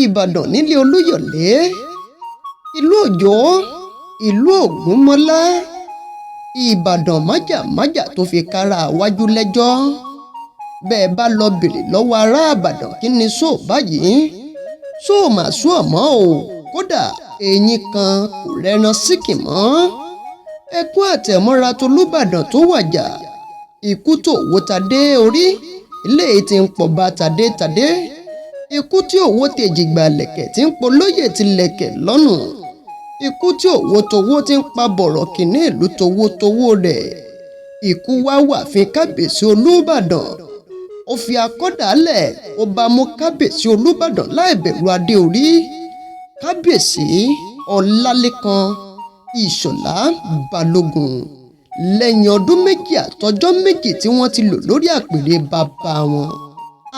Ìbàdàn nílé Olúyọ̀lé, ìlú Òjó, ìlú Ògúnmọ́lá, Ìbàdàn májàmájà tó fi kára wájú lẹ́jọ́. Bẹ́ẹ̀ bá lọ bèrè lọ́wọ́ ará Ìbàdàn, kí ni sóò báyìí? Sóò mà sú ọ̀mọ́ o, kódà eyín kan kò rẹran síkì mọ́. Ẹkún àtẹ̀mọ́ra tolúbàdàn tó wàjà, ikú tó wó tadé orí ilé tí ń pọ̀ bá tadé tadé, ikú tí òwò tèjìgbà lẹ̀kẹ̀ tí ń polóyè ti lẹ̀kẹ̀ lọ́nù, ikú tí òwò towó ti ń pa bọ̀rọ̀ kìnní ìlú towó towó rẹ̀. Ikú wá wà fi kábíyèsí Olúbàdàn, ó fi akọ́dàálẹ̀, ó bá mú kábíyèsí Olúbàdàn láì bẹ̀rù adé orí. Kábíyèsí Ọlálékan Ìṣọ̀lá Balógun, lẹ́yìn ọdún 2 àtọjọ́ 2 tí wọ́n ti lò lórí àpèrè bàbá wọn.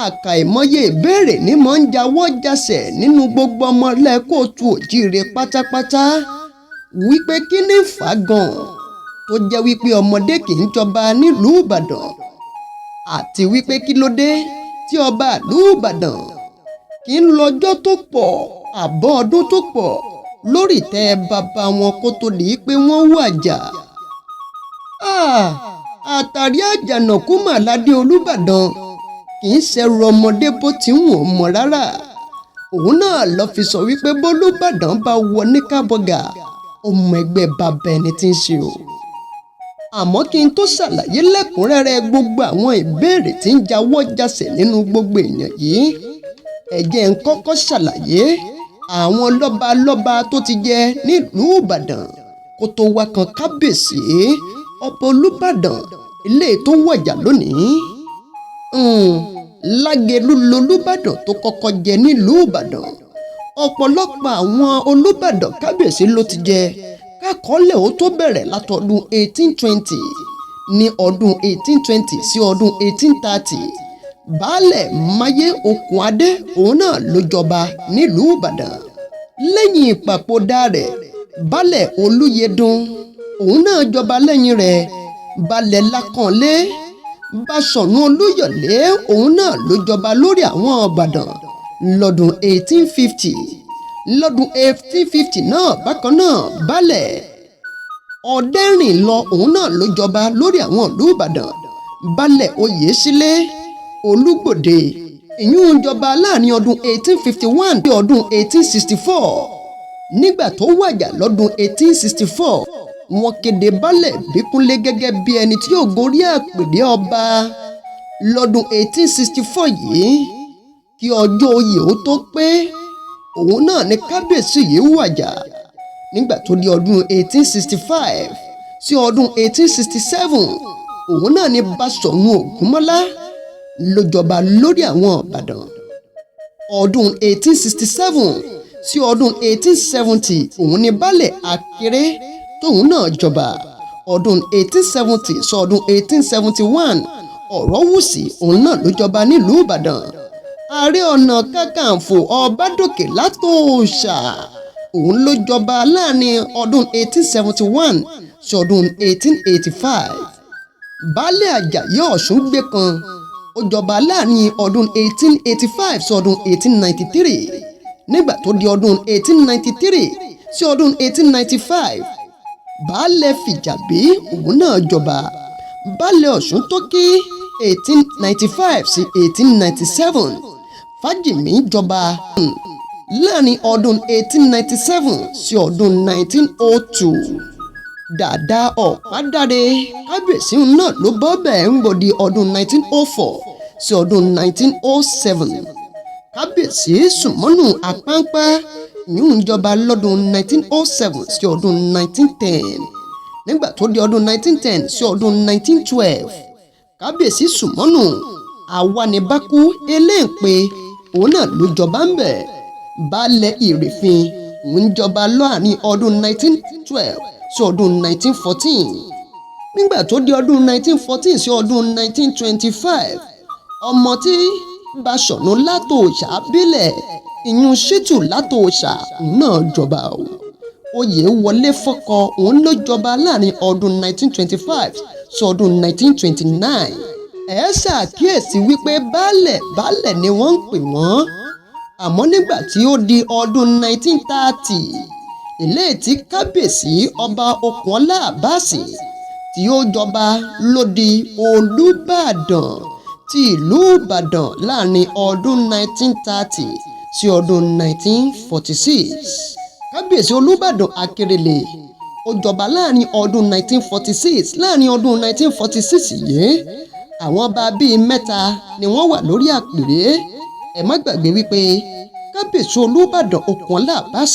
Àkàìmọye ìbéèrè ní mọ̀ ń jawọ́ jasẹ̀ nínú gbogbo ọmọ lẹ́kọ̀ọ́tù òjíire pátápátá wípé kí ní fà á gan-an tó jẹ́ wípé ọmọdé kì í jọba nílùú Ìbàdàn, àti wípé kí ló dé tí ọba ìlú Ìbàdàn kì í lọ́jọ́ tó pọ̀, àbọ̀ ọdún tó pọ̀ lórí ìtẹ́ bàbá wọn kó tó di pé wọ́n wàjà. Àtàrí àjànàkú màládé Olúbàdàn kì í ṣẹrù ọmọdé bó ti ń wọ̀n mọ́ rárá. Òun náà lọ fi sọ wípé bólúbàdàn bá wọ ní kábọ̀gà, ọmọ ẹgbẹ́ bàbá ẹni tí ń ṣe o. Àmọ́ kí n tó ṣàlàyé lẹ́kùnrẹ́rẹ́ gbogbo àwọn ìbéèrè tí ń jawọ́ jasẹ̀ nínú gbogbo èèyàn yìí, ẹ jẹ́ n kọ́kọ́ ṣàlàyé àwọn lọ́balọ́ba tó ti jẹ nílùú Ìbàdàn kó tó wá kan kábíyèsí ọba Olúbàdàn ilé tó wàjà lónìí. Lágẹ̀lú lolúbàdàn tó kọ́kọ́ jẹ nílùú Ìbàdàn. Ọ̀pọ̀lọpọ̀ àwọn Olúbàdàn kábíyèsí ló ti jẹ kákọọ́lẹ̀ ó tó bẹ̀rẹ̀ látọdún 1820. Ní ọdún 1820 sí ọdún 1830, Baálẹ̀ Máyé Okùnadé òun náà ló jọba nílùú Ìbàdàn. Lẹ́yìn ìpapòdà rẹ̀, Baálẹ̀ Olúyẹdùn òun náà jọba lẹ́yìn rẹ̀. Baálẹ̀ Lákànlé Báṣọ̀run Olúyọ̀lé òun náà ló jọba lórí àwọn Ìbàdàn lọ́dún 1850. Lọ́dún 1850 náà bákan náà, Baálẹ̀ Ọ̀dẹ́rìnlọ òun náà ló jọba lórí àwọn ìlú Ìbàdàn. Baálẹ̀ Oyèsílẹ̀ Olúgbòde ìyún jọba láàrin ọdún 1851 sí ọdún 1864. Nígbà tó wàjà lọ́dún 1864, wọ́n kéde Baálẹ̀ Bíkúnlé gẹ́gẹ́ bí ẹni tí yóò gorí àpèrè ọba lọ́dún 1864 yìí. Kí ọjọ́ oyè ó tó pé, òun náà ni kábíyèsí yìí wàjà. Nígbà tó di ọdún 1865 sí ọdún 1867, òun náà ni Báṣọ̀run Ògúnmọ́lá ló jọba lórí àwọn Ìbàdàn. Ọdún 1867 sí ọdún 1870, òun ni Baálẹ̀ Akéré tóun náà jọba. Ọdún 1870 sí ọdún 1871, Ọ̀rọ̀wùsì òun náà ló jọba nílùú Ìbàdàn. Ààrẹ Ọ̀nà Kakanfò Ọbádòkè Látòòṣà òun ló jọba láàrin ọdún 1871 sí ọdún 1885. Baálẹ̀ Àjàyí Ọ̀ṣúngbèkan ó jọba láàrin ọdún 1885 sí ọdún 1893. Nígbà tó di ọdún 1893 sí ọdún 1895, Baálẹ̀ Fìjàbí òun náà jọba. Baálẹ̀ Ọ̀ṣúntókí 1895 sí 1897, Fájìmí jọba láàrin ọdún 1897 sí ọdún 1902. Dàdá Ọ̀pádáre kábíyèsí náà ló bọ́ bẹ́ẹ̀ ń gbòdì ọdún 1904 sí ọdún 1907. Kábíyèsí Sùmọ́nù Àpáńpá yìí ń jọba lọ́dún 1907 sí ọdún 1910. Nígbà tó di ọdún 1910 sí ọdún 1912, kábíyèsí Sùmọ́nù Àwánibákú Eléǹpé òun náà ló jọba ń bẹ̀. Baálẹ̀ Ìrèfín òun ń jọba láàrin ọdún 1912 sí ọdún 1914. Nígbà tó di ọdún 1914 sí ọdún 1925, ọmọ tí Báṣọ̀run Látòòṣà bílẹ̀, ìyún Ṣítù Látòòṣà náà jọba o. Oyè wọlé fọ́kọ òun ló jọba láàrin ọdún 1925 sí ọdún 1929. Ẹ ṣàkíyèsí wípé baálẹ̀ baálẹ̀ ni wọ́n ń pè wọ́n. Àmọ́ nígbà tí ó di ọdún 1930, ilé tí kábíyèsí Ọba Okunola Abbas tí ó jọba ló di Olúbàdàn ti ìlú Ìbàdàn láàrin ọdún 1930 sí ọdún 1946. Kábíyèsí Olúbàdàn Akérèlé ó jọba láàrin ọdún 1946. Láàrin ọdún 1946 yìí, àwọn ọba bíi mẹ́ta ni wọ́n wà lórí àpèrè. Ẹ má gbàgbé wípé kábíyèsí Olúbàdàn Okunola Abbas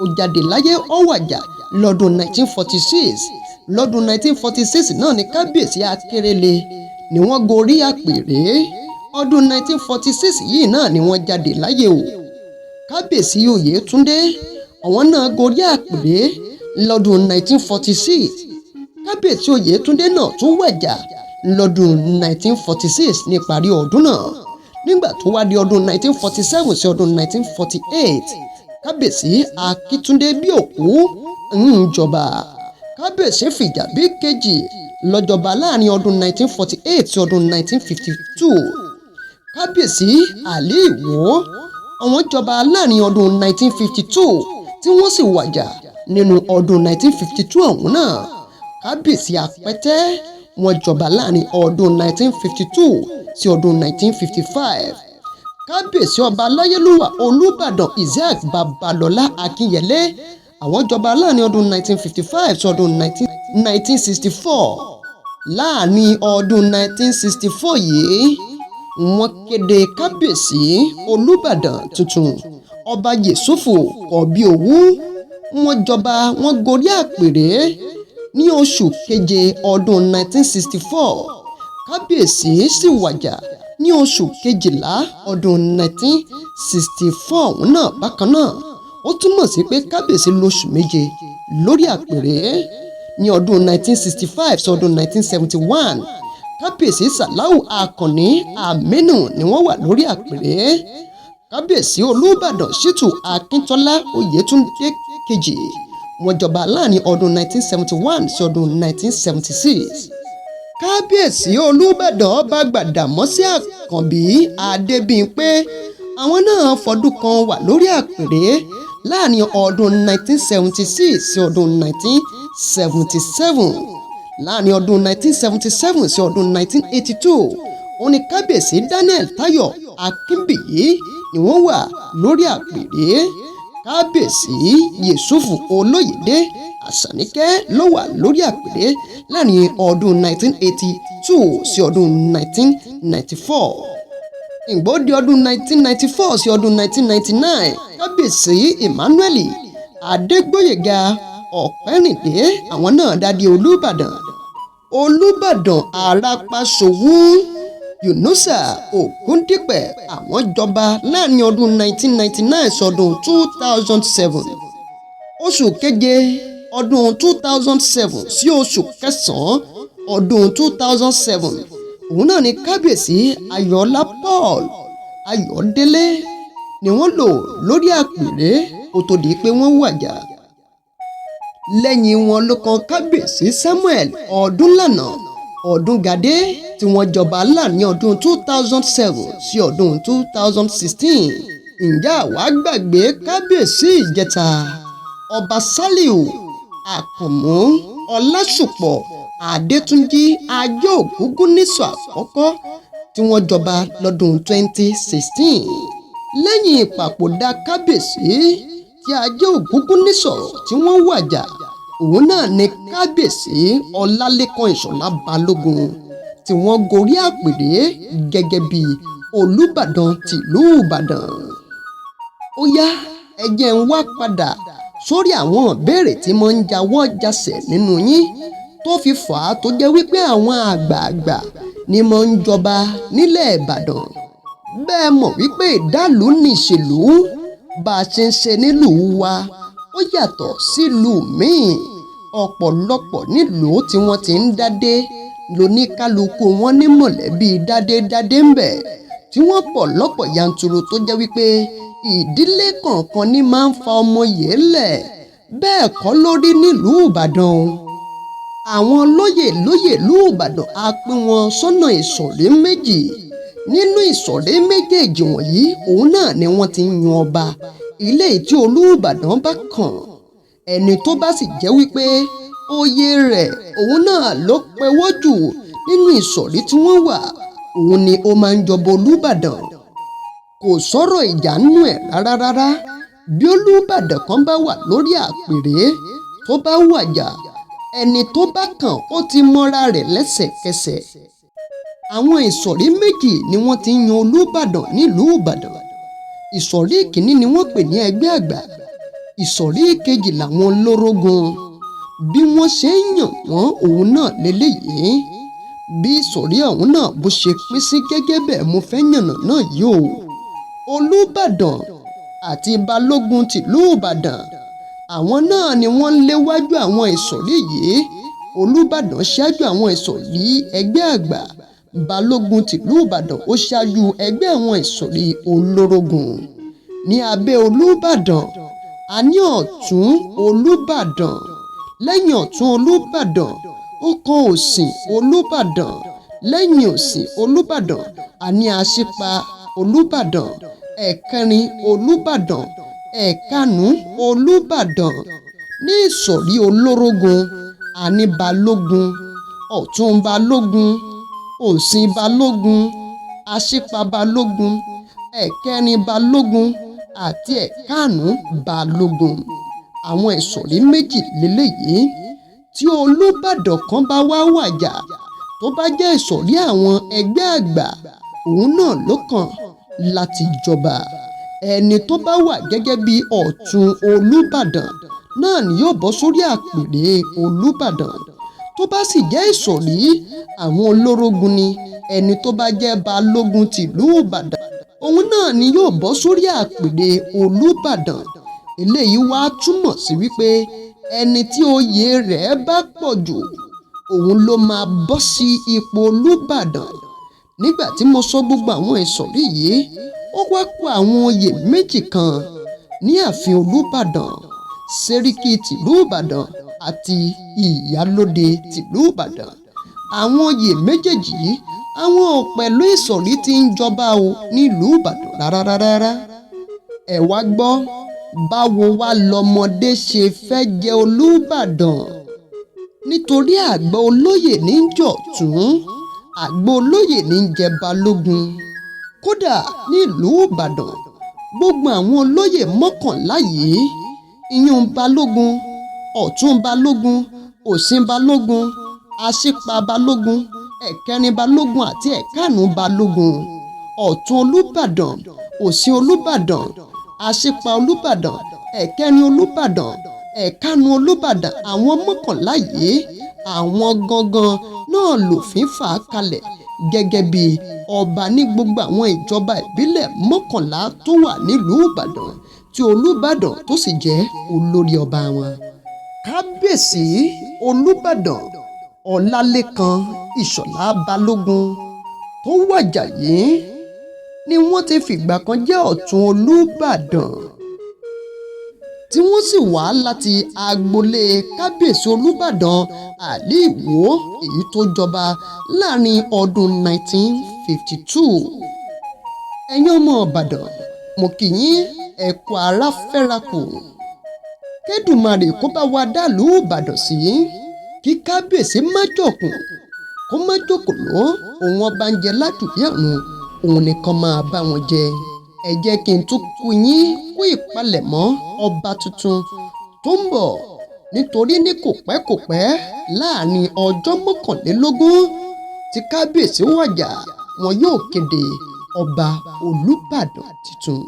ó jáde láyé, ó wàjà lọ́dún 1946. Lọ́dún 1946 náà ni kábíyèsí Akérèlé ni wọ́n gorí àpèrè. Ọdún 1946 yìí náà ni wọ́n jáde láyé o. Kábíyèsí Oyètúndé, àwọn náà gorí àpèrè lọ́dún 1946. Kábíyèsí Oyètúndé náà tún wàjà lọ́dún 1946 ní ìparí ọdún náà. Nígbà tó wá di ọdún 1947 sí ọdún 1948, kábíyèsí Akíntúndé Bíòkú ń jọba. Kábíyèsí Fìjàbí kejì lọ́jọba láàrin ọdún 1948 sí ọdún 1952. Kábíyèsí Àlí Ìwó, àwọn jọba láàrin ọdún 1952, tí wọ́n sì wàjà nínú ọdún 1952 ọ̀hún náà. Kábíyèsí Apẹ́tẹ́, wọ́n jọba láàrin ọdún 1952 sí ọdún 1955. Kábíyèsí Ọba Aláyélúwà Olúbàdàn Isaac Babalọ́lá Akínyẹlé, àwọn jọba láàrin ọdún 1955 sí ọdún 1964. Láàrin ọdún 1964 yìí, wọ́n kéde kábíyèsí Olúbàdàn tuntun, Ọba Yẹ̀sùfù Kọ̀bíowú. Wọ́n jọba, wọ́n gorí àpèrè ní oṣù keje ọdún 1964. Kábíyèsí sì wàjà ní oṣù kejìlá ọdún 1964 ọ̀hún náà bákan náà. Ó túmọ̀ sí pé kábíyèsí lóṣù 7 lórí àpèrè. Ní ọdún 1965 sí ọdún 1971, kábíyèsí Sàláù Àkànní Àmínú ni wọ́n wà lórí àpèrè. Kábíyèsí Olúbàdàn Ṣítù Akíntọ́lá Oyètúndé kejì, wọ́n jọba láàrin ọdún 1971 sí ọdún 1976. Kábíyèsí Olúbàdàn Ọba Gbàdàmọ́sí Àkànbí Adébímpé, àwọn náà fọdún kan wà lórí àpèrè láàrin ọdún 1976 sí ọdún 1977. Láàrin ọdún 1977 sí ọdún 1982, òun ni kábíyèsí Daniel Táyọ̀ Akínbíyì ni wọ́n wà lórí àpèrè. Kábíyèsí Yẹ̀sùfù Olóyèdè Àṣàníkẹ́ ló wà lórí àpèrè láàrin ọdún 1982 sí ọdún 1994. Ìgbó di ọdún 1994 sí ọdún 1999, kábíyèsí Emmanuel Adégbóyèga Ọ̀pẹ́rìndé, àwọn náà dádé Olúbàdàn. Olúbàdàn Arápáṣòwú Yunusa Ògúndípẹ̀, àwọn jọba láàrin ọdún 1999 sọdún 2007. Oṣù keje ọdún 2007 sí oṣù kẹsàn-án ọdún 2007, òun náà ni kábíyèsí Ayọ̀ọ́lá Paul Ayọ̀délé ni wọ́n lò lórí àpèrè kó tó di pé wọ́n wàjà. Lẹ́yìn wọn ló kan kábíyèsí Samuel Ọdúnlànà Ọdúngadé, tí wọ́n jọba láàrin ọdún 2007 sí ọdún 2016. Ǹjẹ́ àwa gbàgbé kábíyèsí ìjẹta, Ọba Saliu Àkànmú Ọlásùpọ̀ Adétúnjì Ajé Ògúngúnnísọ̀ àkọ́kọ́, tí wọ́n jọba lọ́dún 2016? Lẹ́yìn ìpapòdà kábíyèsí tí Ajé Ògúngúnnísọ̀ tí wọ́n wàjà, òun náà ni kábíyèsí Ọlálékan Ìṣọ̀lá Balógun tí wọ́n gorí àpèrè gẹ́gẹ́ bí Olúbàdàn tìlú Ìbàdàn. Ó yá, ẹ jẹ́ ń wá padà sórí àwọn ìbéèrè tí mo ń jawọ́ jasẹ̀ nínú yín tó fi fà á tó jẹ́ wípé àwọn àgbààgbà ni mo ń jọba nílẹ̀ Ìbàdàn. Bẹ́ẹ̀ mọ̀ wípé ìdálù nìṣèlú bá a ṣe ń ṣe nílùú wa, ó yàtọ̀ sílùú míì. Ọ̀pọ̀lọpọ̀ nílùú tí wọ́n ti ń dádé lóníkálukú wọn ní mọ̀lẹ́bí dádé-dádé ń bẹ tí wọ́n pọ̀ lọ́pọ̀ yanturu, tó jẹ́ wípé ìdílé kọ̀ọ̀kan ní máa ń fa ọmọ yìí lẹ̀. Bẹ́ẹ̀ kọ́ ló rí nílùú Ìbàdàn o. Àwọn lóyè lóyè ìlú Ìbàdàn, á pín wọn sọ́nà ìsọ̀rí méjì. Nínú ìsọ̀rí méjèèjì wọ̀nyí, òun náà ni wọ́n ti ń yan ọba ilé tí Olúbàdàn bá kàn. Ẹni tó bá sì jẹ́ wípé oyè rẹ̀ òun náà ló pẹ́wọ́ jù nínú ìsọ̀rí tí wọ́n wà, òun ni ó máa ń jọba Olúbàdàn. Kò sọ̀rọ̀ ìjà nínú ẹ̀ rárá rárá. Bí Olúbàdàn kan bá wà lórí àpèrè tó bá wàjà, ẹni tó bá kàn ó ti mọ́ra rẹ̀ lẹ́sẹ̀kẹsẹ̀. Àwọn ìsọ̀rí méjì ni wọ́n ti ń yan Olúbàdàn nílùú Ìbàdàn. Ìsọ̀rí ìkíní ni wọ́n pè ní ẹgbẹ́ àgbà, ìsọ̀rí ìkejì làwọn olórógun. Bí wọ́n ṣe ń yàn wọ́n òun náà lélẹ́yìí. Bí ìsọ̀rí ọ̀hún náà bó ṣe pín sí gẹ́gẹ́ bẹ́ẹ̀ mo fẹ́ yànnà náà yìí o. Olúbàdàn àti Balógun tìlú Ìbàdàn, àwọn náà ni wọ́n ń léwájú àwọn ìsọ̀rí yìí. Olúbàdàn ṣáájú àwọn ìsọ̀rí ẹgbẹ́ àgbà, Balógun tìlú Ìbàdàn ó ṣáájú ẹgbẹ́ àwọn ìsọ̀rí olórógun. Ní abẹ́ Olúbàdàn, a ní ọ̀tún Olúbàdàn. Lẹ́yìn ọ̀tún Olúbàdàn, ó kan òsì Olúbàdàn. Lẹ́yìn òsì Olúbàdàn, a ní aṣípa Olúbàdàn, ẹ̀kẹrin Olúbàdàn, ẹ̀kanú Olúbàdàn. Ní ìsọ̀rí olórógun, a ní Balógun, ọ̀tún Balógun, òsì Balógun, aṣípa Balógun, ẹ̀kẹrin Balógun àti ẹ̀kanú Balógun. Àwọn ìsọ̀rí méjì lélẹ́yìí. Tí Olúbàdàn kan bá wá wàjà, tó bá jẹ́ ìsọ̀rí àwọn ẹgbẹ́ àgbà, òun náà ló kàn láti jọba. Ẹni tó bá wà gẹ́gẹ́ bí ọ̀tún Olúbàdàn náà ni yóò bọ́ sórí àpèrè Olúbàdàn. Tó bá sì jẹ́ ìsọ̀rí àwọn olórógun ni, ẹni tó bá jẹ́ Balógun tìlú Ìbàdàn, òun náà ni yóò bọ́ sórí àpèrè Olúbàdàn. Eléyìí wá túmọ̀ sí wípé ẹni tí oyè rẹ̀ bá pọ̀ jù, òun ló máa bọ́ sí ipò Olúbàdàn. Nígbà tí mo sọ gbogbo àwọn ìsọ̀rí yìí, ó wá kó àwọn oyè méjì kan ní ààfin Olúbàdàn, Sẹ́ríkì tìlú Ìbàdàn àti Ìyálóde tìlú Ìbàdàn. Àwọn oyè méjèèjì yìí, àwọn ò pẹ̀lú ìsọ̀rí tí ń jọba o nílùú Ìbàdàn rárá. Ẹ wá gbọ́, báwo wá lọmọdé ṣe fẹ́ jẹ Olúbàdàn? Nítorí àgbà olóyè ní jọ̀tún, àgbà olóyè ní jẹ Balógun. Kódà nílùú Ìbàdàn, gbogbo àwọn olóyè mọ́kànlá yìí, ìyún Balógun, ọ̀tún Balógun, òsì Balógun, aṣípa Balógun, ẹ̀kẹrin Balógun àti ẹ̀kanú Balógun, ọ̀tún Olúbàdàn, òsì Olúbàdàn, aṣípa Olúbàdàn, ẹ̀kẹrin Olúbàdàn, ẹ̀kanú Olúbàdàn, àwọn mọ́kànlá yìí, àwọn gangan náà lòfin fà kalẹ̀ gẹ́gẹ́ bí ọba ní gbogbo àwọn ìjọba ìbílẹ̀ mọ́kànlá tó wà nílùú Ìbàdàn, tí Olúbàdàn tó sì jẹ́ olórí ọba wọn. Kábíyèsí Olúbàdàn Ọlálékan Ìṣọ̀lá Balógun tó wàjà yìí ni wọ́n ti fìgbà kan jẹ́ ọ̀tún Olúbàdàn, tí wọ́n sì wá láti agboolé Kábíyèsí Olúbàdàn Àlí Ìwó èyí tó jọba láàrin ọdún 1952. Ẹ̀yin ọmọ Ìbàdàn, mo kí yín, ẹ kú ara fẹ́ra kù. Kédùmarè kó bá wa dàlú Ìbàdàn sí, kí kábíyèsí má jọ̀kùn, kó má jòkòló, òun ọba ń jẹ ládùúgbò ọ̀run, òun nìkan máa bá wọn jẹ. Ẹ jẹ́ kí n tún kú yín kú ìpalẹ̀mọ́ ọba tuntun tó ń bọ̀, nítorí ní kò pẹ́ kò pẹ́ láàrin ọjọ́ 21 tí kábíyèsí wàjà, wọn yóò kéde ọba Olúbàdàn tuntun.